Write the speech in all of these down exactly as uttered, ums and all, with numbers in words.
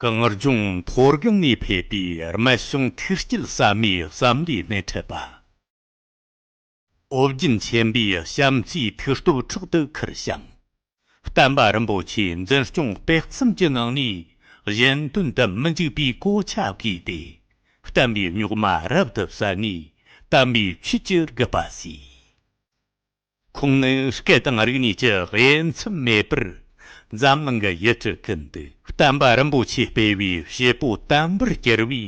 གངས་ལྗོངས་མཐོ་སྒང་ནས་ཕེབས་པའི་རྨད་བྱུང་ཐུགས་བསྐྱེད་ཟབ་མོའི་བསམ་བློའི་སྣེ་ཁྲིད་པ། ཨོ་རྒྱན་ཆེན་པོའི་བྱམས་བརྩེའི་ཐུགས་སྟོབས་ཕྲག་ཏུ་ཁུར་ཞིང་། བསྟན་པ་རིན་པོ་ཆེ་འཛིན་སྐྱོང་སྤེལ་གསུམ་གྱི་ངང་ནས་གཞན་དོན་དུ་མི་འཇུག་པའི་གོ་ཆ་བགོས་ཏེ། བསྟན་པའི་རྙོག་མ་རབ་ཏུ་བསལ་ནས་དམ་པའི་ཆོས་ཀྱི་དགུ་པ་གསོས། ཁོང་ནི་སྐད་དང་རིག་གནས་ཀྱི་དབྱེ་མཚམས་མེད་པར་འཛམ་གླིང་གི་ཡུལ་གྲུ་ཀུན་ཏུ་བསྟན་པ་རིན་པོ་ཆེ་སྤེལ་བའི་བྱེད་པོ་དམ་པར་གྱུར་བའི་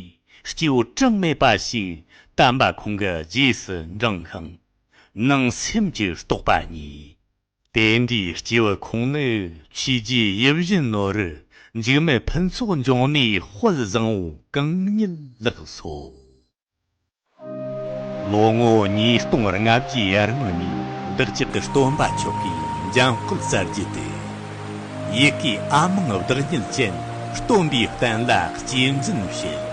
སྐྱེས་བུ་གྲངས་མེད་པ་ཞིག་དམ་པ་ཁོང་གི་རྗེས་སུ་འབྲངས་ཤིང་། ནང་སེམས་ཀྱི་རྟོགས་པ་རྙེད། དེ་འདྲའི་སྐྱེས་བུ་ཁོང་ནི་ཆོས་རྗེ་ཡིད་བཞིན་ནོར་བུ་འཇིགས་མེད་ཕུན་ཚོགས་འབྱུང་གནས་དཔལ་བཟང་པོ་གང་ཉིད་ལགས་སོ། ལོ་ངོ་ཉིས་སྟོང་ལྔ་བརྒྱའི་ཡར་སྔོན་ནས་བདག་ཅག་གི་སྟོན་པ་མཆོག་གིས་འཇམ་དཔལ་གསལ་རྒྱུད་དུ། ཡི་གེ་ཨ་མང་བདག་ཉིད་ཅན་སྟོན་པའི་བསྟན་ལ་གཅེས་འཛིན་བྱེད།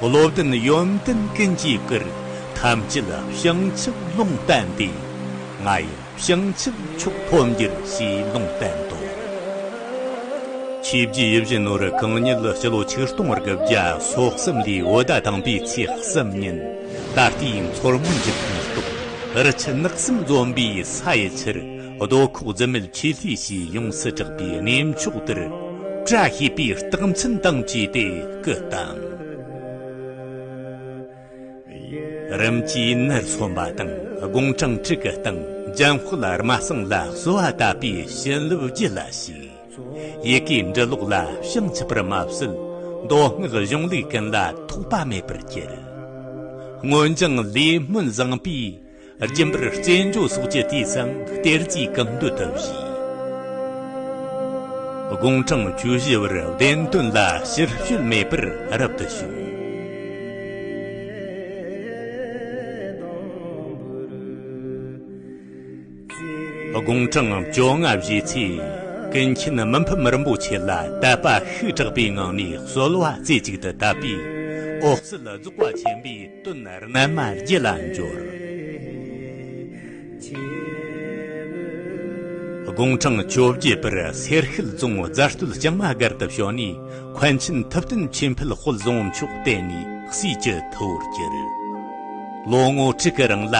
བློ་ལྡན་ཡོན་ཏན་ཀུན་གྱིས་བཀུར། ཐམས་ཅད་བྱང་ཆུབ་ལུང་བསྟན་ཏེ། ང་ཡི་བྱང་ཆུབ་མཆོག་ཐོབ་འགྱུར་ཞེས་ལུང་བསྟན་ཏོ། ཆོས་རྗེ་ཡིད་བཞིན་ནོར་བུ་གང་ཉིད་སྤྱི་ལོ་ཆིག་སྟོང་དགུ་བརྒྱ་སོ་གསུམ་ལོའི་བོད་ཟླ་དང་པོའི་ཚེས་གསུམ་ཉིན་ད་ལྟའི་མཚོ་སྔོན་གྱི་ཁོངས་གཏོགས་རི་ཆུ་ནགས་གསུམ་འཛོམས་པའི་ས་ཡི་ཆུར་རྡོ་ཁོག་རྫུན་མའི་ཆོས་ལྷས་ཞེས་ཡོངས་སུ་གྲགས་པའི་གནས་མཆོག་དེར་བཀྲ་ཤིས་པའི་རྟགས་མཚན་དང་བཅས་ཏེ་སྐུ་བལྟམས། རིམ་གྱིས་ནར་སོན་པ་དང་དགུང་གྲངས་དྲུག་གི་སྟེང་འཇམ་དཔལ་རྨ་གསང་ལ་གསོལ་བ་བཏབ་པས་བྱིན་རླབས་རྒྱུད་ལ་ཞུགས། ཡི་གེ་འབྲི་ཀློག་ལ་བྱང་ཆུབ་པར་མ་ཟད་མདོ་སྔགས་གཞུང་ལུགས་ཀུན་ལ་ཐོགས་པ་མེད་པར་གྱུར། སྔོན་སྦྱངས་ལས་སྨོན་བཟང་པོས་རྒྱུན་པར་རྩེད་འཇོ་སོགས་ཀྱི་དུས་སམ་གཏེར་རྫས་གང་འདོད་དུ་བཞེས། དགུང་གྲངས་བཅུ་བཞི་བར་བདེན་དོན་ལ་ཕྱིར་བཤོལ་མེད་པར་རབ་ཏུ་བྱུང་། དགུང་གྲངས་བཅོ་ལྔ་བཞེས་ཚེ་ཀུན་མཁྱེན་མི་ཕམ་རིན་པོ་ཆེ་ལ་དད་པ་ཤུགས་དྲག་པོའི་ངང་ནས་གསོལ་བ་རྩེ་གཅིག་ཏུ་བཏབ་པས་འོད་གསལ་རྫོགས་པ་ཆེན་པོའི་དོན་རྣལ་མ་རྒྱུད་ལ་འབྱོར། དགུང་གྲངས་བཅོ་བརྒྱད་པར་སེར་ཤུལ་རྫོང་རྫ་སྟོད་ལྕང་མ་སྒར་དུ་བྱོན་ནས་མཁན་ཆེན་ཐུབ་བསྟན་ཆོས་འཕེལ་དཔལ་བཟང་མཆོག་བསྟེན་ནས་སྲས་ཀྱི་ཐུ་བོར་གྱུར། ལོ་ངོ་དྲུག་གི་རིང་ལ་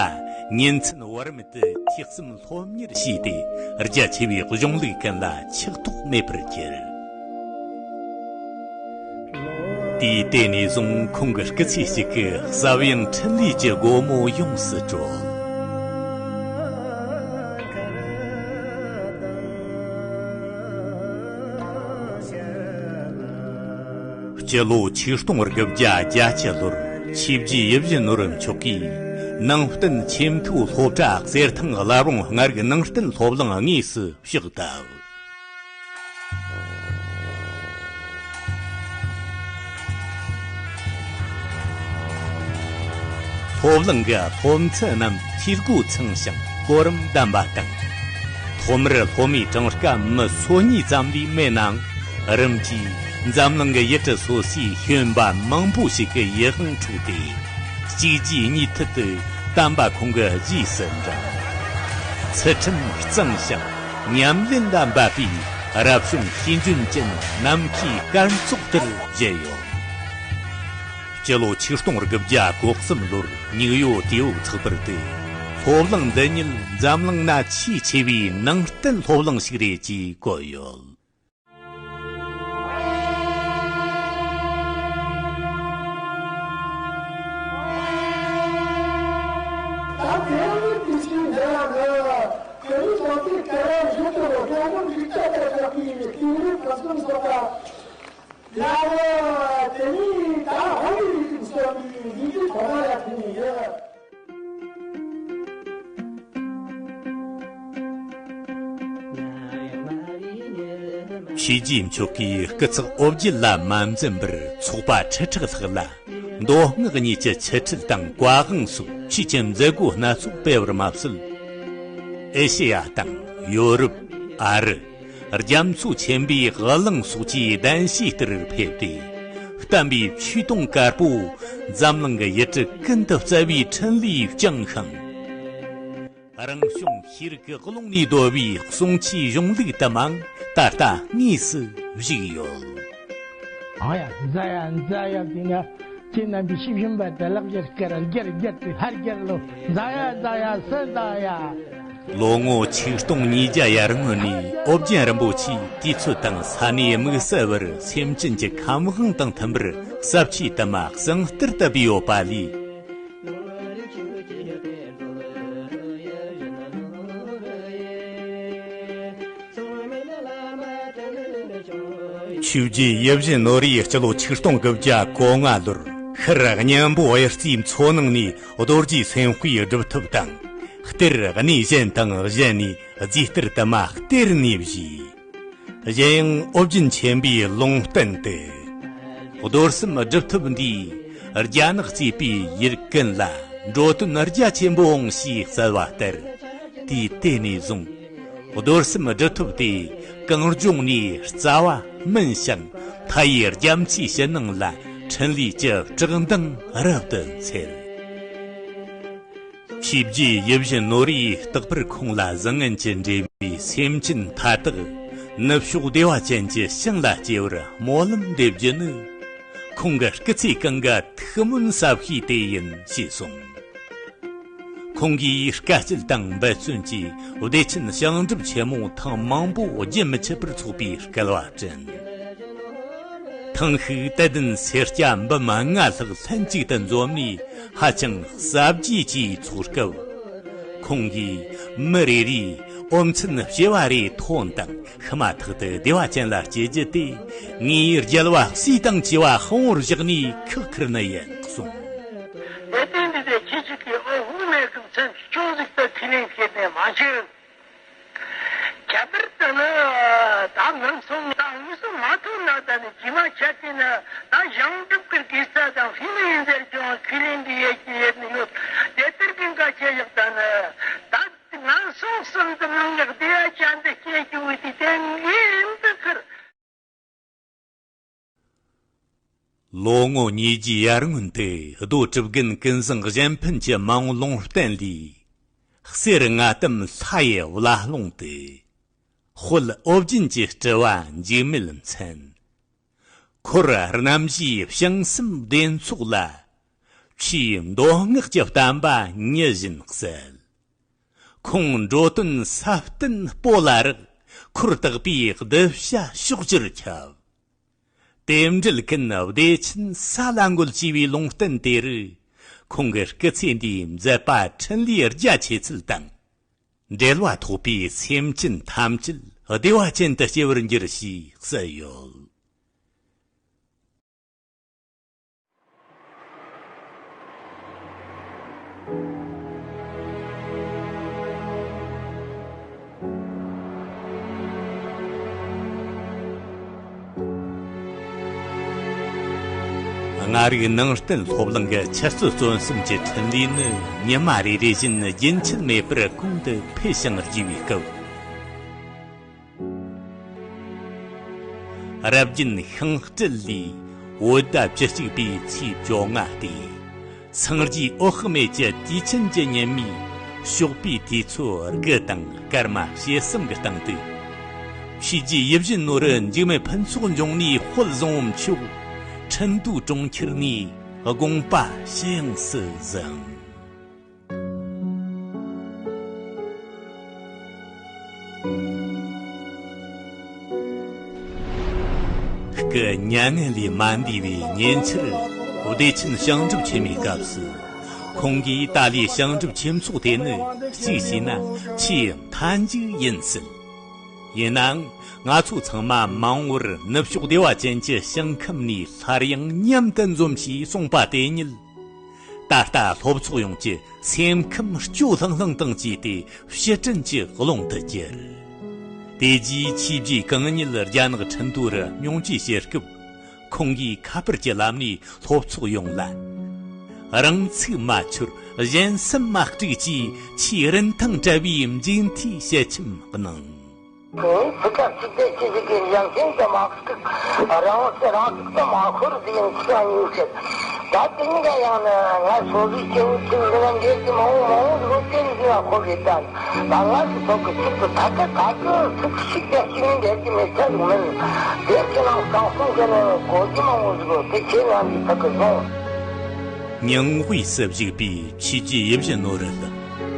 ཉིན་མཚན་བར་མེད་དུ་ཐོས་བསམ་སློབ་གཉེར་བྱས་ཏེ་རྒྱ་ཆེ་བའི་གཞུང་ལུགས་ཀུན་ལ་ཆགས་ཐོགས་མེད་པར་གྱུར། དུས་དེ་ནས་བཟུང་ཁོང་གི་སྐུ་ཚེ་གཅིག་གི་ཟབ་ཡངས་འཕྲིན་ལས་ཀྱི་སྒོ་མོ་ཡོངས་སུ་གྲོལ། སྤྱི་ལོ་ཆིག་སྟོང་དགུ་བརྒྱ་བརྒྱད་ཅུ་ལོར་ཆོས་རྗེ་ཡིད་བཞིན་ནོར་བུ་མཆོག་གིས་ནང་བསྟན་ཆེས་མཐོའི་སློབ་གྲྭ་གསེར་ཐང་བླ་བྲང་ལྔ་རིག་ནང་བསྟན་སློབ་གླིང་དངོས་སུ་ཕྱག་བཏབ། སློབ་གླིང་གི་སློབ་ཚན་རྣམས་འཐུས་སྒོ་ཚང་ཞིང་གོ་རིམ་ལྡན་པ་དང་། ཐོག་མར་སློབ་མའི་གྲངས་ཀ་མི་སོ་གཉིས་ཙམ་ལས་མེད་ནའང་རིམ་གྱིས་འཛམ་གླིང་གི་ཡུལ་གྲུ་སོ་སོའི་ཤེས་ཡོན་པ་མང་པོ་ཞིག་གི་ཡིད་དབང་འཕྲོག་སྟེ་གཅིག་རྗེས་གཉིས་མཐུད་དུ་དམ་པ་ཁོང་གི་རྗེས་སུ་འབྲངས། ཚུལ་ཁྲིམས་གཙང་ཞིང་ཉམས་ལེན་ལ་འབད་པའི་རབ་བྱུང་ཤེས་འཇོན་ཅན་ནམ་མཁའི་སྐར་ཚོགས་ལྟར་བཞད་ཡོད། སྤྱི་ལོ་ཆིག་སྟོང་དགུ་བརྒྱ་གོ་གསུམ་ལོར་མྱིག་ཡོར་དེའུ་ཚགས་པར་དུ་སློབ་གླིང་འདི་ཉིད་འཛམ་གླིང་ན་ཆེས་ཆེ་བའི་ནང་བསྟན་སློབ་གླིང་ཞིག་རེད་ཅེས་བཀོད་ཡོད། ཡ་ཝ། དེ་ནི་ད་ཧོ་ཡི་རིགས་ཀྱི་སྐྱོན་པའི་ཡིད་ཀྱི་ཐོག་མ་ལ་ཐུག་ནས་ཡོད། ཆོས་རྗེ་མཆོག་གིས་སྐུ་ཚེགས་ཨོ་བརྒྱད་ལ་མ་འཛེམས་པར་ཚོགས་པ་ཁྲི་ཕྲག་ལྷག་ལ་མདོ་སྔགས་གཉིས་ཀྱི་ཆོས་ཁྲིད་དང་བཀའ་དབང་སོགས་ཆོས་ཀྱི་མཛད་སྒོ་སྣ་ཚོགས་སྤེལ་བར་མ་ཟད། ཨེ་ཤེ་ཡ་དང་ཡོ་རོབ། ཨ་རི། རྒྱ་མཚོ་ཆེན་པོའི་གླིང་སོགས་ཀྱི་གདན་ཞུའི་ལྟར་ཕེབས་ཏེ། བསྟན་པའི་ཆོས་དུང་དཀར་པོ་འཛམ་གླིང་གི་ཡུལ་གྲུ་ཀུན་ཏུ་སྩལ་བའི་འཕྲིན་ལས་བསྐྱངས་ཤིང་། རང་བྱུང་ཤེས་རིག་གི་ཀློང་ནས་བརྡོལ་བའི་གསུང་ཆོས་གཞུང་ལུགས་དུ་མའང་ད་ལྟ་དངོས་སུ་བཞུགས་ཡོད། ཨ་ཡ་མཛའ་ཡ་མཛའ་ཡ་དེ་ན། ཁྱེད་རྣམ་པའི་ཤེས་བཞིན་པ་དེ་ལག་བརྒྱར་བསྐྱར་བརྒྱར་བརྒྱར་དུ་ཧར་བརྒྱར་ལོ། མཛའ་ཡ་མཛའ་ཡ་སུ་མཛའ་ཡ། ལོ་ངོ་ཆིག་སྟོང་ཉིས་བརྒྱ་ཡར་སྔོན་ནས་ཨོ་རྒྱན་རིན་པོ་ཆེས་དུས་ཚོད་དང་ས་གནས་དམིགས་བསལ་བར་སེམས་ཅན་གྱི་ཁམས་དབང་དང་མཐུན་པར་ཟབ་ཆོས་དུ་མ་གསང་བསྟར་དུ་སྦས་ཡོད་པ་ལས། ཆོས་རྗེ་ཡིད་བཞིན་ནོར་བུས་སྤྱི་ལོ་ཆིག་སྟོང་དགུ་བརྒྱ་གོ་ལྔ་ལོར་ཤར་གཉན་པོ་གཡུ་རྩེའི་མཚོ་ནང་ནས་རྡོ་རྗེ་སེམས་དཔའི་སྒྲུབ་ཐབས་དང་། གཏེར་གནས་གཞན་དང་གཞན་ནས་རྫས་གཏེར་དུ་མ་གཏེར་ནས་བཞེས། གཞན་ཡང་ཨོ་རྒྱན་ཆེན་པོའི་ལུང་བསྟན་ཏེ། རྡོར་སེམས་སྒྲུབ་ཐབས་འདིས་རྒྱ་ནག་གཙོས་པའི་ཡུལ་ཀུན་ལ་འགྲོ་དོན་རྒྱ་ཆེན་པོ་འོང་ཞེས་གསལ་བ་ལྟར། དུས་དེ་ནས་བཟུང་རྡོར་སེམས་སྒྲུབ་ཐབས་དེ་གངས་ལྗོངས་ནས་རྩ་བ་སྨིན་ཞིང་མཐའ་ཡས་རྒྱ་མཚོའི་ཕྱི་ནང་ལ་འཕྲིན་ལས་ཀྱི་བཀྲག་མདངས་རབ་ཏུ་འཚེར། ཆོས་རྗེ་ཡིད་བཞིན་ནོར་བུས་རྟག་པར་ཁོང་ལ་བཟང་ངན་གྱི་འབྲེལ་བའི་སེམས་ཅན་མཐའ་དག་ནུབ་ཕྱོགས་བདེ་བ་ཅན་གྱི་ཞིང་ལ་སྐྱེ་བར་སྨོན་ལམ་འདེབས་རྒྱུ་ནི། ཁོང་གི་སྐུ་ཚེ་གང་གི་ཐུགས་སྨོན་ཟབ་ཤོས་དེ་ཡིན་ཞེས་གསུངས། ཁོང་གིས་དཀའ་སྤྱད་དང་འབད་བརྩོན་གྱིས་བདེ་ཆེན་ཞིང་སྒྲུབ་ཆེན་མོ་ཐེངས་མང་པོ་རྒྱུན་མི་ཆད་པར་འཚོགས་པའི་སྐལ་བ་བསྐྲུན། ཐང་ཤིག་དད་ལྡན་སེར་སྐྱ་འབུམ་ལྔ་ལྷག་ལྷན་ཅིག་ཏུ་འཛོམས་ནས་ཧ་ཅང་ཟབ་རྒྱས་ཀྱིས་འཚོགས་སྐབས། ཁོང་གིས་མི་རེ་རེའི་ཨོ་མཚན་བྱེ་བ་རེ་ཐོན་དང་ཤི་མ་ཐག་ཏུ་བདེ་བ་ཅན་ལ་སྐྱེ་རྒྱུ་དེ་ངའི་རྒྱལ་བ་སྲས་དང་བཅས་པ་དཔང་པོར་བཞག་ནས་ཁག་ཁུར་ནི་ཡིན་གསུངས། དེ་དུས་འདི་དེ་ཁྱེད་ཅག་གིས་ཨོ་ཧུ་མེད་གི་མཚན་ཅུང་ཟིག་ཏུ་ཁས་ལེན་བྱས་ནས་མ་བྱེད། ཁྱད་པར་དུ་ནི་ད་ནང་སོང་ད་དངོས་སུ་མ་ཐོན་ན་ད་ནི་རྗེས་མ་ཆ་དེ་ནི་ད་ཞིང་སྒྲུབ་ཀྱི་དགེ་རྩ་དང་ཧྥི་ལི་ཡིན་ཟེར་ཀྱང་ཁས་ལེན་འདི་ཡེད་ཀྱི་ཡོད་ནི་ཡོད། དེ་ལྟར་གི་འགའ་ཆེ་ཡག་ད་ནི་ད་ནང་སོང་གསུམ་དུ་མང་ཡག་བདེ་བ་ཅན་དུ་སྐྱེ་རྒྱུ་བོ་དེ་དེ་ངའི་འདི་ཁུར། ལོ་ངོ་ཉིས་བརྒྱའི་ཡར་སྔོན་དུ་རྡོ་གྲུབ་རྒན་ཀུན་བཟང་གཞན་ཕན་གྱི་མ་འོངས་ལུང་བསྟན་ལས། གསེར་ལྔ་དམ་ལྷ་ཡི་བླ་ལུང་དུ། དཔལ་ཨོ་རྒྱན་གྱི་སྤྲུལ་བ་འཇིགས་མེད་མཚན། འཁོར་རྣམ་བཞིའི་བྱང་སེམས་བདེ་ཚོགས་ལ། ཆོས་མདོ་སྔགས་ཀྱི་བསྟན་པ་ཉི་བཞིན་གསལ། ཁོང་འགྲོ་དོན་ས་སྟེང་སྤོ་ལ་རག། འཁོར་དག་པའི་གདུལ་བྱ་ཕྱོགས་བཅུར་ཁྱབ། དེ་འབྲེལ་ཀུན་བདེ་ཆེན་ས་ལ་འགོད་ཅེས་པའི་ལུང་བསྟན་དེ་རུ། ཁོང་གི་སྐུ་ཚེ་འདིའི་མཛད་པ་འཕྲིན་ལས་རྒྱ་ཆེ་ཚུལ་དང་། འབྲེལ་བ་ཐོགས་པའི་སེམས་ཅན་ཐམས་ཅད་བདེ་བ་ཅན་དུ་སྐྱེ་བར་འགྱུར་ཞེས་གསལ་ཡོད། མངའ་རིས་ནང་བསྟན་སློབ་གླིང་གི་འཆད་རྩོད་རྩོམ་གསུམ་གྱི་འཕྲིན་ལས་ནི་ཉི་མ་རེ་རེ་བཞིན་རྒྱུན་ཆད་མེད་པར་གོང་དུ་འཕེལ་ཞིང་རྒྱས་པའི་སྐབས། རབ་རྒྱན་ཤིང་སྤྲུལ་ལས་བོད་ཟླ་བཅུ་གཅིག་པའི་ཚེས་བཅོ་ལྔ་སྟེ། སངས་རྒྱས་འོད་དཔག་མེད་ཀྱི་དུས་ཆེན་གྱི་ཉིན་མོའི་ཞོགས་པའི་དུས་ཚོད་དགུ་དང་སྐར་མ་ཕྱེད་གསུམ་གྱི་སྟེང་དུ། ཆོས་རྗེ་ཡིད་བཞིན་ནོར་བུ་འཇིགས་མེད་ཕུན་ཚོགས་འབྱུང་གནས་དཔལ་བཟང་པོ་མཆོག་ཁྲིན་ཏུའུ་གྲོང་ཁྱེར་ནས་དགོངས་པ་ཞུ་ཡང་སྲིད་ཟིན། སྐུ་མྱ་ངན་ལས་མ་འདས་པའི་ཉེ་ཆར་བདེ་ཆེན་ཞིང་སྒྲུབ་ཆེན་མོའི་སྐབས་སུ། ཁོང་གིས་ཏཱ་ལའི་ཞིང་སྒྲུབ་ཆོས་ཚོགས་དེ་ནི་གཅིག་བྱས་ན་ཆེས་མཐའ་མཇུག་ཡིན་སྲིད། ཡིན་ནའང་ང་ཚོ་ཚང་མ་མ་འོངས་པར་ནུབ་ཕྱོགས་བདེ་བ་ཅན་གྱི་ཞིང་ཁམས་ནས་སླར་ཡང་མཉམ་དུ་འཛོམས་ཞེས་གསུངས་པ་དེ་ཉིད། ད་ལྟ་སློབ་ཚོགས་ཡོངས་ཀྱི་སེམས་ཁམས་སྐྱོ་ལྷང་ལྷང་དང་བཅས་ཏེ་ཕྱིར་དྲན་གྱི་ཀློང་དུ་གྱུར། དེ་རྗེས་ཆོས་རྗེ་གང་ཉིད་རྒྱ་ནག་ཁྲིན་ཏུའུ་རུ་སྙུང་བརྗེ་བྱེད་སྐབས། ཁོང་གིས་ཁ་པར་གྱི་ལམ་ནས་སློབ་ཚོགས་ཡོངས་ལ། རང་ཚུགས་མ་འཆོར་གཞན་སེམས་མ་དཀྲུགས་ཅེས་ཆེས་རིན་ཐང་བྲལ་བའི་མཇུག་མཐའི་ཞལ་ཆེམས་གནང་། ཁོས་ཚིག་ཁ་གཅིག་དེ་ཅི་ཞིག་གི་འཇམ་ཞིང་དུ་མ་བརྩིགས། རང་བཞིན་རང་ཚུགས་སུ་མ་ཤོར་ཟེར་ཡང་ཚིག་རྐང་གཉིས་བཤད། ད་དེ་གཉིས་ཀ་ཡང་ན་ང་སོ་སོའི་སྐྱེ་བོ་ཚོའི་འདི་ལ་འགྱེལ་གྱི་མང་བོ་མང་བོ་ཟིག་དེ་འདི་ལ་གོ་གི་ད། ད་ང་ཚོ་ཚོགས་ཀྱི་ཚིག་ཏུ་ད་ལྟ་ད་ལྟ་ཚིག་ཞིག་ཀྱང་ཤེས་ནི་འགྱེལ་གྱི་མེད་ཚད་ཟིག་མིན། དེ་ཁྱེད་རང་གསང་གསུམ་ཟེར་ནས་གོ་རྒྱུ་མང་བོ་ཟིག་ཡོད་དེ་ཁྱེད་རང་གིས་ད་གི་བཟུང་། སྙིང་དབུས་སུ་བཞུགས་པའི་ཆོས་རྗེ་ཡིད་བཞིན་ནོར་བུ་ལགས།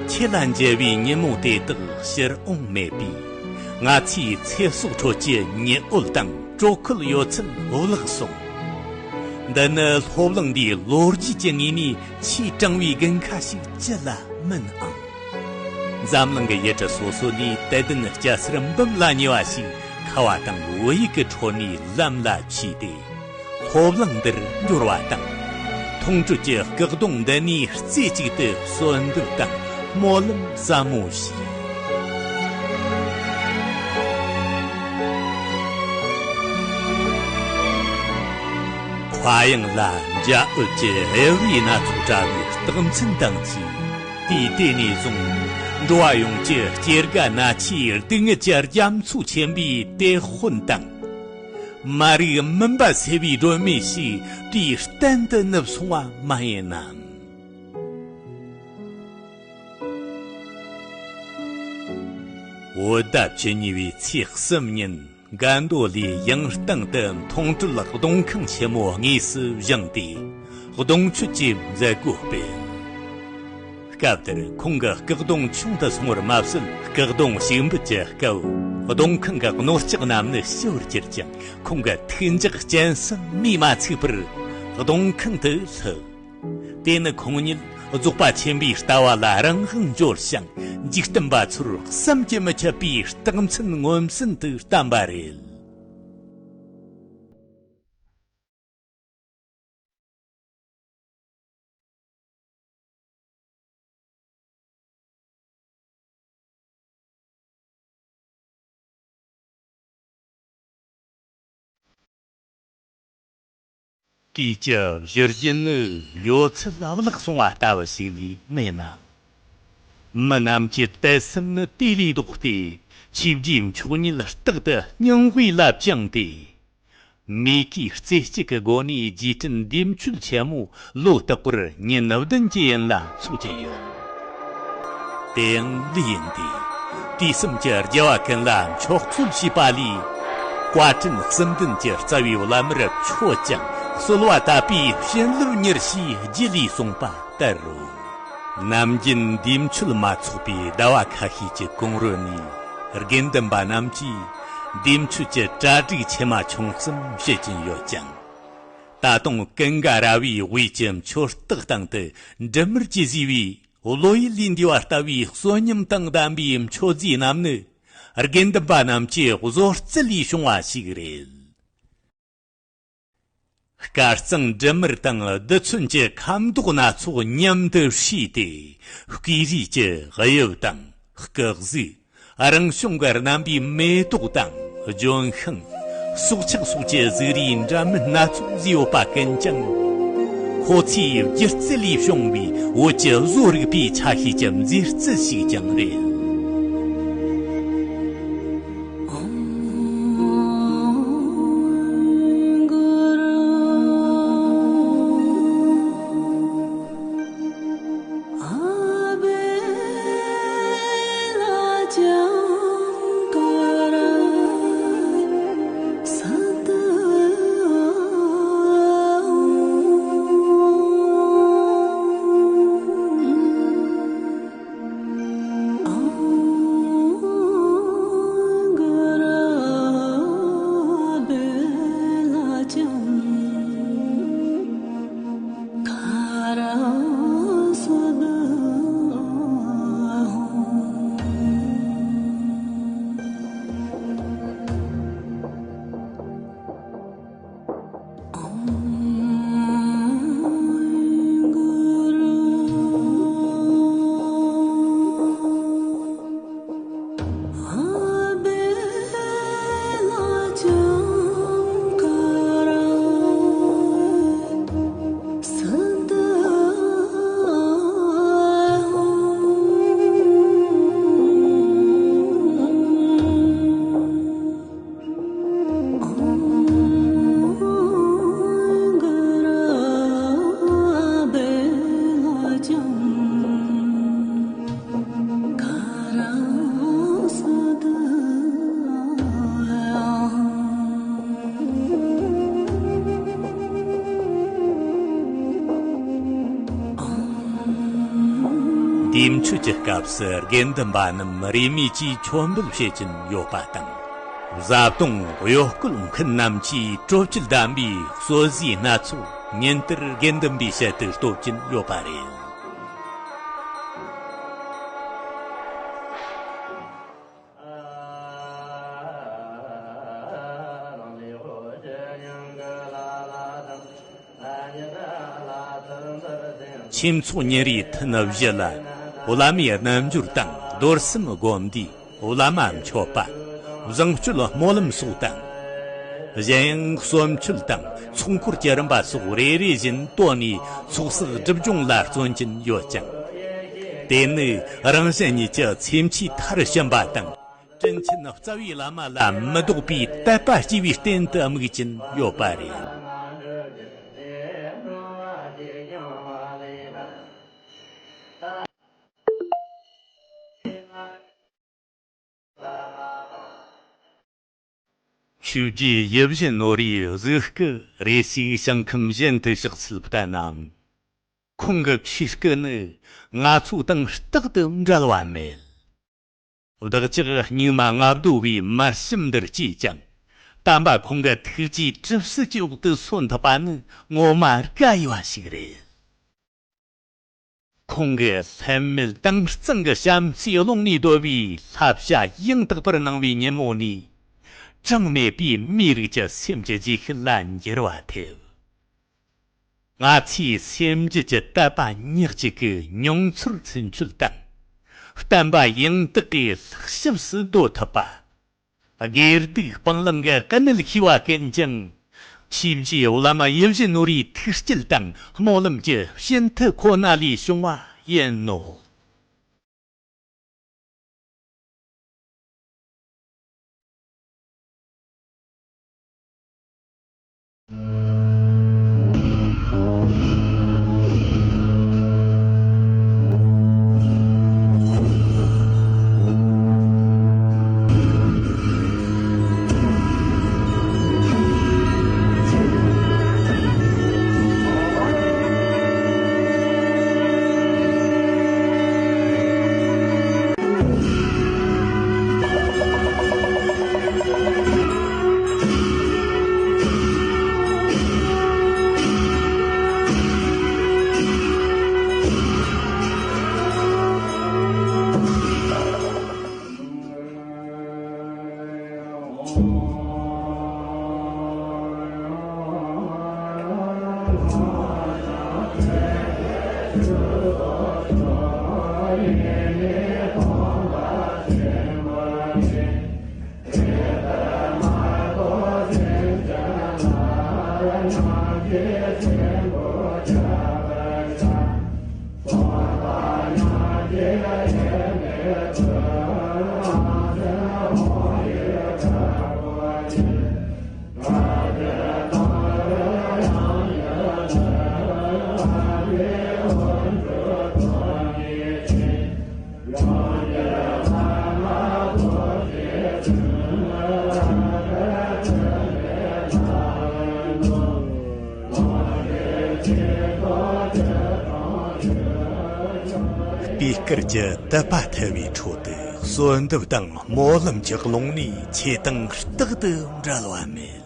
ཁྱེད་ལ་མཇལ་བའི་ཉིན་མོ་དེ་དག་ཕྱིར་འོང་མེད་པས། ང་ཚོའི་ཚེ་སྲོག་ཁྲོད་ཀྱི་ཉི་འོད་དང་དྲོད་ཁོལ་ཡོད་ཚད་བརླག་སོང་། འདི་ནི་སློབ་གླིང་འདིའི་ལོ་རྒྱུས་ཀྱི་ངོས་ནས་ཆེས་གྲང་བའི་དགུན་ཁ་ཞིག་ཅི་ལ་མིན་ཨང་། འཛམ་གླིང་གི་ཡུལ་གྲུ་སོ་སོ་ནས་དད་ལྡན་སྐྱ་སེར་འབུམ་ལ་ཉེ་བ་ཞིག་ཁ་བ་དང་བོད་ཡིག་གི་ཁྲོད་ནས་ལམ་ལ་ཆས་ཏེ། སློབ་གླིང་འདིར་འབྱོར་བ་དང་། མཐོང་གྲོལ་གྱི་སྐུ་གདུང་འདི་ནས་རྩེ་གཅིག་ཏུ་གསོལ་འདེབས་དང་སྨོན་ལམ་ཟབ་མོ་ཞུས། མཁའ་དབྱིངས་ལ་འཇའ་འོད་ཀྱི་དབྱེ་བའི་སྣ་ཚོགས་བཀྲ་བའི་རྟགས་མཚན་དང་བཅས། དུས་དེ་ནས་བཟུང་འགྲོ་བ་ཡོངས་ཀྱི་སྐྱེ་རྒ་ན་འཆིའི་སྡུག་བསྔལ་གྱི་རྒྱ་མཚོ་ཆེན་པོའི་དེད་དཔོན་དང་། མ་རིག་མུན་པ་སེལ་བའི་སྒྲོན་མེ་ཞིག་དུས་གཏན་དུ་ནུབ་སོང་བ་མ་ཡིན་ནམ། བོད་ཟླ་བཅུ་གཉིས་པའི་ཚེས་གསུམ་ཉིན། དགའ་མདོ་ལའི་ཡང་སྟེང་དུ་མཐོང་གྲོལ་གདུང་ཁང་ཆེན་མོ་དངོས་སུ་བཞེངས་ཏེ། གདུང་མཆོད་ཀྱི་མཛད་སྒོ་སྤེལ། སྐབས་དེར་ཁོང་གི་སྐུ་གདུང་ཆུང་དུ་སོང་བར་མ་ཟད། སྐུ་གདུང་ཞུགས་འབུལ་གྱི་སྐབས། གདུང་ཁང་གི་ནོར་ལྕགས་རྣམས་ནི་ཞུ་བར་གྱུར་ཀྱང་། ཁོང་གི་ཐུགས་འཇགས་སྤྱན་གསུམ་མིས་མ་ཚིག་པར་གདུང་ཁང་དུ་ལྷོད། དེ་ནི་ཁོང་ཉིད་རྫོགས་པ་ཆེན་པོའི་ལྟ་བ་ལ་རང་དབང་འབྱོར་ཞིང་། འཇིག་རྟེན་པ་ཚོར་བསམ་གྱིས་མི་ཁྱབ་པའི་རྟགས་མཚན་མངོན་སུམ་དུ་བསྟན་པ་རེད། དུས་ཀྱི་བཞུར་རྒྱུན་ནི་ཡོད་ཚད་བརླག་སོང་བ་ལྟ་བུ་ཞིག་ལས་མེད་ན། མི་རྣམས་ཀྱི་དད་སེམས་ནི་དེ་ལས་ལྡོག་སྟེ། ཆོས་བརྒྱུད་མཆོག་གཉིས་རྟག་ཏུ་སྙིང་དབུས་ལ་བཅངས་ཏེ། མོས་གུས་རྩེ་གཅིག་གི་སྒོ་ནས་རྗེས་དྲན་འདེམས་སྤྱོད་ཆེན་མོ་ལོ་རྟག་པར་ཉིན་བདུན་གྱི་ཡུན་ལ་འཚོགས་ཀྱི་ཡོད། དེའང་ལུས་ཡིན་ཏེ། དུས་གསུམ་གྱི་རྒྱལ་བ་ཀུན་ལ་མཆོག་གསོལ་བྱས་པ་ལས། བཀའ་དྲིན་གསུམ་ལྡན་གྱི་རྩ་བའི་བླ་མར་མཆོད་ཅིང་གསོལ་བ་བཏབ་པས་བྱིན་རླབས་མྱུར་ཞེས་རྒྱུད་ལས་གསུངས་པ་ལྟར་རོ། ནམ་རྒྱུན་འདེམས་སྤྱོད་མ་ཚོགས་པའི་ཟླ་བ་ཁ་ཤས་ཀྱི་གོང་རོལ་ནས། དགེ་འདུན་པ་རྣམས་ཀྱིས་འདེམས་སྤྱོད་ཀྱི་གྲ་སྒྲིག་ཆེ་མ་ཆུང་གསུམ་བྱེད་ཀྱིན་ཡོད་ཀྱང་། ད་དུང་ཀུན་དགའ་ར་བའི་དབུས་ཀྱི་མཆོད་རྟེན་སྟེང་དུ་འབྲུ་མར་གྱིས་བཟོས་པའི་བློ་ཡུལ་ལས་འདས་པ་ལྟ་བུའི་གསོན་ཉམས་དང་ལྡན་པའི་མཆོད་རྫས་རྣམས་ནི། དགེ་འདུན་པ་རྣམས་ཀྱི་བཟོ་རྩལ་ལས་བྱུང་བ་ཞིག་རེད། དཀར་གཙང་འབྲུ་མར་དང་རྡུལ་ཚོན་གྱི་ཁ་མདོག་སྣ་ཚོགས་མཉམ་དུ་བསྲེས་ཏེ། སྐེ་རིས་ཀྱི་དབྱིབས་དང་། སྐུ་གཟུགས། རང་བྱུང་གི་རྣམ་པའི་མེ་ཏོག་དང་། ལྗོན་ཤིང་། སྲོག་ཆགས་སོགས་ཀྱི་གཟུགས་རིས་འདྲ་མིན་སྣ་ཚོགས་བཟོས་ཡོད་པ་ཀུན་ཀྱང་། ཁོ་ཚོའི་སྒྱུ་རྩལ་ལས་བྱུང་བའི་བོད་ཀྱི་བཟོ་རིག་པའི་ཆ་ཤས་ཀྱི་མཛེས་རྩལ་ཞིག་ཀྱང་རེད། མཆོད་ཀྱི་སྐབས་སུ་དགེ་འདུན་པ་རྣམས་རིས་མེད་ཀྱིས་མཆོད་འབུལ་བྱེད་ཀྱིན་ཡོད་པ་དང་། བཟའ་བཏུང་གཡོ་སྐོལ་མཁན་རྣམས་ཀྱིས་སྤྲོ་སྐྱིད་ལྡན་པའི་གསོལ་ཟས་སྣ་ཚོགས་ཉིན་ལྟར་དགེ་འདུན་པའི་ཞལ་དུ་སྟོབ་ཀྱིན་ཡོད་པ་རེད། ཆོས་ཚོགས་ཉིན་རེའི་ཐུན་བཞི་ལ། བླ་མའི་རྣལ་འབྱོར་དང་རྡོར་སེམས་སྒོམ་བཟླས། བླ་མ་མཆོད་པ། བཟང་སྤྱོད་སྨོན་ལམ་སོགས་དང་། གཞན་ཡང་གསོལ་མཆོད་དང་ཚོགས་འཁོར་གྱི་རིམ་པ་སོགས་རེ་རེ་བཞིན་བཏོན་ནས་ཚོགས་བསགས་སྒྲིབ་སྦྱོང་ལ་བརྩོན་གྱིན་ཡོད་ཅིང་། དེ་ནི་རང་གཞན་གཉིས་ཀྱི་སེམས་ཅན་མཐར་ཕྱིན་པ་དང་། དྲིན་ཆེན་རྩ་བའི་བླ་མ་ལ་མི་ལྡོག་པའི་དད་པ་སྐྱེ་བའི་རྟེན་དུ་དམིགས་ཀྱིན་ཡོད་པ་རེད། ཆོས་རྗེ་ཡིད་བཞིན་ནོར་བུའི་གཟུགས་སྐུ་རེ་ཞིག་ཞིང་ཁམས་གཞན་དུ་གཤེགས་ཚུལ་ལྟར་ན། ཁོང་གི་ཆོས་སྐུ་ནི་ང་ཚོ་དང་རྟག་ཏུ་འབྲལ་བ་མེད། བདག་ཅག་སྙིགས་མ་ལྔ་བདོ་བའི་མར་ཞུམ་འདིར་སྐྱེས་ཀྱང་། དམ་པ་ཁོང་གི་ཐུགས་རྗེའི་གྲིབ་བསིལ་གྱི་འོག་ཏུ་སོན་ཐུབ་པ་ནི་ངོ་མ་དགའ་འོས་པ་ཞིག་རེད། ཁོང་གི་ལྷད་མེད་དྭངས་གཙང་གི་བྱམས་བརྩེའི་ཀློང་ནས་བརྡོལ་བའི་བསླབ་བྱ་ཡང་དག་པར་གནང་བའི་ཉིན་མོ་ནས། གྲངས་མེད་པའི་མིའི་རིགས་ཀྱི་སེམས་ཀྱི་རྗེས་ཤུལ་ལ་འགྱུར་བ་ཐེབས། ང་ཚོས་སེམས་རྒྱུད་ཀྱི་དད་པ་ཉག་གཅིག་གིས་མྱོང་ཚོར་ཚུན་ཆོད་དང་། བསྟན་པ་ཡང་དག་གི་ལྷག་ཞིབ་སུ་འདོད་ཐུབ་པ། དགེ་སྡིག་སྤང་བླང་གི་གནད་ཤེས་པ་ཀུན་ཀྱང་། ཆོས་རྗེ་བླ་མ་ཡིད་བཞིན་ནོར་བུའི་ཐུགས་སྐྱེད་དང་སྨོན་ལམ་གྱི་སྤྱི་མཐུ་ཁོ་ན་ལས་བྱུང་བ་ཡིན་ནོ། པའི་དཀར་གྱི་དད་པ་ཐལ་བའི་ཁྲོད་དུ་གསོལ་འདེབས་དང་སྨོན་ལམ་གྱི་ཀློང་ནས་ཆོས་དང་རྟག་ཏུ་འབྲལ་བ་མེད།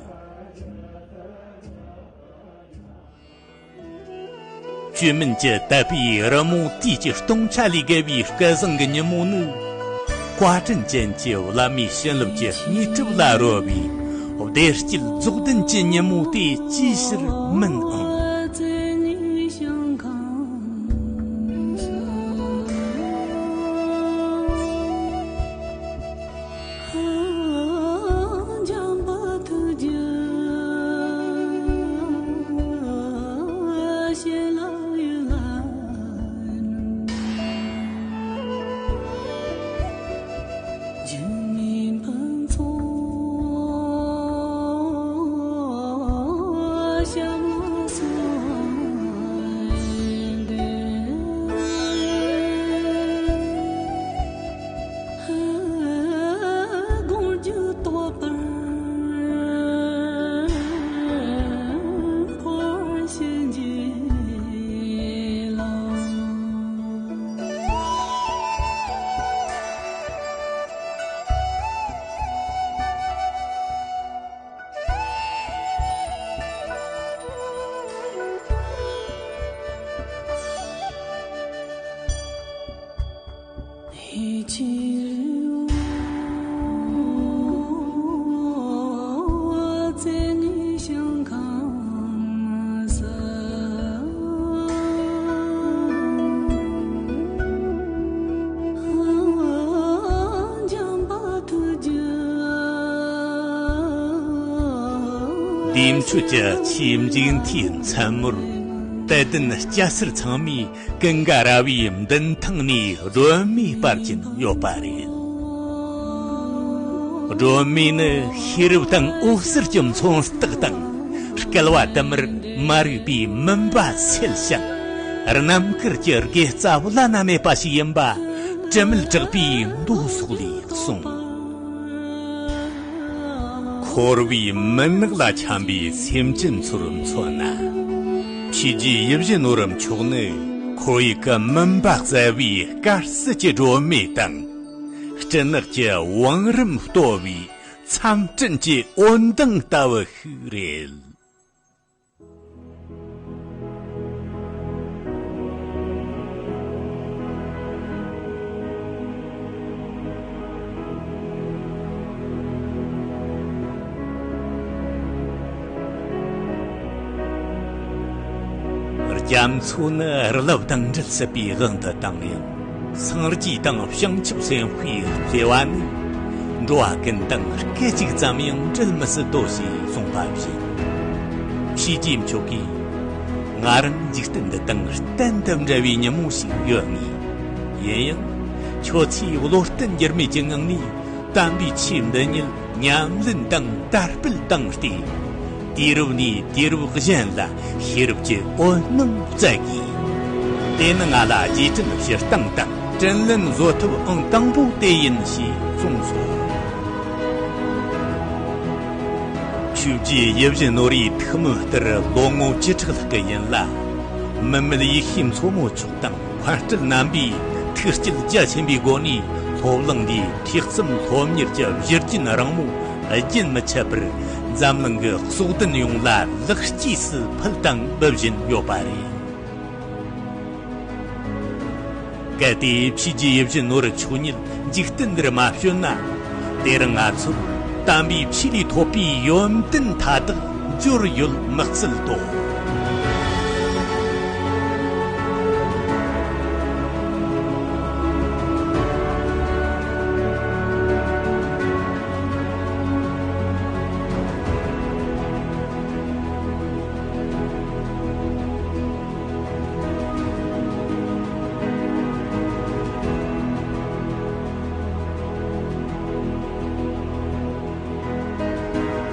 བཅོས་མིན་གྱི་དད་པའི་རི་མོ་དུས་ཀྱི་སྟོང་ཆ་ལས་བརྒལ་བའི་སྐལ་བཟང་གི་ཉིན་མོ་ནི། བཀའ་དྲིན་ཅན་གྱི་བླ་མའི་བྱིན་རླབས་ཀྱི་དངོས་གྲུབ་ལ་རོལ་བའི་བདེ་སྐྱིད་རྫོགས་ལྡན་གྱི་ཉིན་མོ་དེ་ཅིའི་ཕྱིར་མིན་ཨང་། འདས་མཆོད་ཀྱི་ཆེས་མཇུག་མཐའི་མཚན་མོར། དད་ལྡན་སྐྱ་སེར་ཚང་མས་ཀུན་དགའ་ར་བའི་མདུན་ཐང་ནས་སྒྲོན་མེ་སྤར་གྱིན་ཡོད་པ་རེད། སྒྲོན་མེ་ནི་ཤེས་རབ་དང་འོད་ཟེར་གྱི་མཚོན་རྟགས་དང་། སྐལ་བ་དུ་མར་མ་རིག་པའི་མུན་པ་སེལ་ཞིང་། རྣམ་དཀར་གྱི་དགེ་རྩ་བླ་ན་མེད་པ་ཞིག་ཡིན་པ། དྲི་མེད་གྲགས་པའི་མདོ་སོགས་ལས་གསུངས། འཁོར་བའི་མུན་ནག་ལ་འཁྱམས་པའི་སེམས་ཅན་ཚོར་མཚོན་ན། ཆོས་རྗེ་ཡིད་བཞིན་ནོར་བུ་མཆོག་ནི་ཁོར་ཡུག་གི་མུན་པ་བསལ་བའི་དཀར་གསལ་གྱི་སྒྲོན་མེ་དང་། སྤྲིན་ནག་གི་བང་རིམ་གཏོར་བའི་མཚམས་སྤྲིན་གྱི་འོད་མདངས་ལྟ་བུ་ཞིག་རེད། རྒྱ་མཚོ་ནི་རླབས་དང་འགྲན་སྲིད་པའི་དབང་དུ་བཏང་ཡང་། སངས་རྒྱས་དང་བྱང་ཆུབ་སེམས་དཔའི་བརྩེ་བ་ནི། འགྲོ་བ་ཀུན་དང་སྐད་ཅིག་ཙམ་ཡང་འབྲལ་མི་སྲིད་དོ་ཞེས་གསུངས་པ་བཞིན། ཆོས་རྗེ་མཆོག་གིས། ང་རང་འཇིག་རྟེན་འདི་དང་གཏན་དུ་འབྲལ་བའི་ཉིན་མོ་ཞིག་ཡོད་ངེས། ཡིན་ཡང་། ཁྱོད་ཚོས་བློ་བརྟན་འགྱུར་མེད་ཀྱི་ངང་ནས་དམ་པའི་ཆོས་འདི་ཉིད་ཉམས་ལེན་དང་དར་སྤེལ་བཏང་སྟེ། དུས་རབས་ནས་དུས་རབས་གཞན་ལ་ཤེས་རབ་ཀྱི་འོད་སྣང་སྩལ་དགོས། དེ་ནི་ང་ལ་རྗེས་དྲན་ཞུ་སྟངས་དང་དྲིན་ལན་གཟོ་ཐབས་ཨང་དང་པོ་དེ་ཡིན་ཞེས་གསུངས་སོ། ཆོས་རྗེ་ཡིད་བཞིན་ནོར་བུའི་ཐུགས་སྨོན་ལྟར་ལོ་ངོ་བཅུ་ཕྲག་ལྷག་གི་ཡུན་ལ། མི་མེད་ཡེ་ཤེས་མཚོ་མོ་མཆོག་དང་། མཁན་སྤྲུལ་རྣམ་པས་ཐུགས་བསྐྱེད་རྒྱ་ཆེན་པོའི་སྒོ་ནས་སློབ་གླིང་འདིའི་ཐེག་ཚུལ་སློབ་གཉེར་གྱི་བཞུར་རྒྱུན་རིང་མོ་རྒྱུན་མི་ཆད་པར་འཛམ་གླིང་གི་སྲོག་ལྡན་ཡོངས་ལ་ལེགས་སྐྱེས་སུ་ཕུལ་དང་འབུལ་བཞིན་ཡོད་པ་རེད། གལ་ཏེ་ཆོས་རྗེ་ཡིད་བཞིན་ནོར་བུ་མཆོག་ཉིད་འཇིག་རྟེན་འདིར་མ་བྱོན་ན། དེ་རིང་ང་ཚོར་དམ་པའི་ཆོས་ལས་ཐོབ་པའི་ཡོན་ཏན་མཐའ་དག་འབྱོར་ཡོད་མི་སྲིད་དོ།